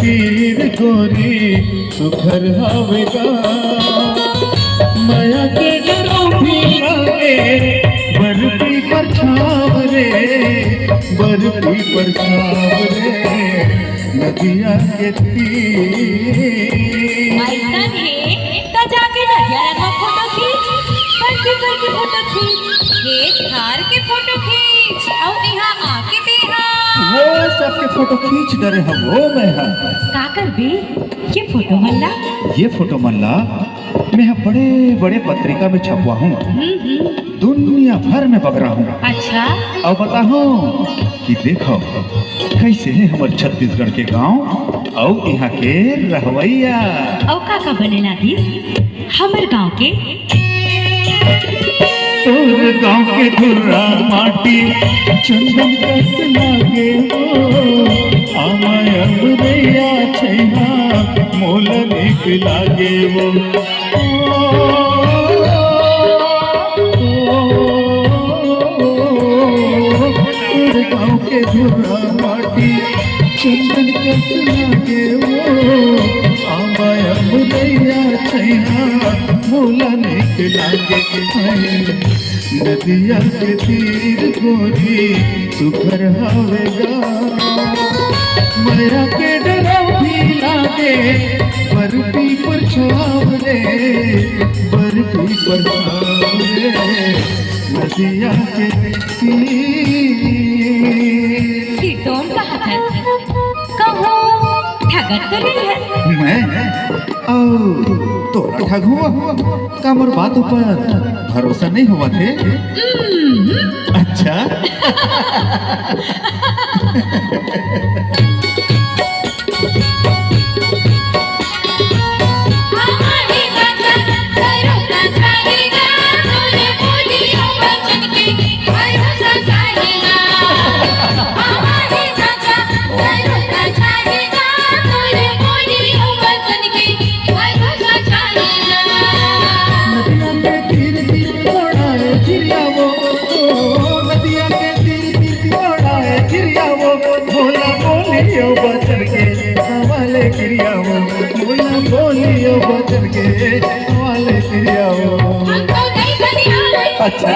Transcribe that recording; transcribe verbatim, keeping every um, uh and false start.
तीर गोरी सुघर हवे गा। मया के डरौनी लागे, बरफी परछाव रे, बरफी परछाव रे, नदिया के तीर। अइसन हे, त जाके नदिया रंगा फोटो खींच, बड़की बड़की फोटो खींच, खेत खार के फोटो खींच, अउ इहाँ आके तेहा। वो सबके फोटो खींच डरे हवों मैं हा। का करबे ये फोटो मन ला? ये फोटो मन ला मैं हा बड़े बड़े पत्रिका में छपवाहूँ। हम्म, हम्म। दुनिया भर में बगराहूँ। अच्छा। अउ बताहूँ कि देखव कइसे हे हमर छत्तीसगढ़ के गाँव अउ इहाँ के रहवइया। अउ का का बने लागिस हमर गाँव के? तोर गाँव के धुर्रा माटी चंदन कस लागे हो, आमा अमरैया छैहा मोला नीक लागे हो। तोर गाँव के धुर्रा माटी चंदन कस लागे हो, आमा अमरैया छैहा मोला नीक लागे। नदिया के तीर गोरी सुघर हवे गा। मया के डरौनी लागे, बरफी परछाव रे, बरफी परछाव रे, नदिया के तीर। सिरतोन कहत हस, कहूँ ठगत तो नइ हस? मैं? अउ तोला ठगहूँ? का मोर बात ऊपर भरोसा नइ होवत हे? हम्म। अच्छा। नदिया के तीर तीर मोड़ा है चिड़िया वो, ओ, नदिया के तीर तीर मोड़ा है चिड़िया वो, बोला बोलियो बचन के हवाले किरिया वो, बोला बोलियो बचन के हवाले किरिया वो। अच्छा।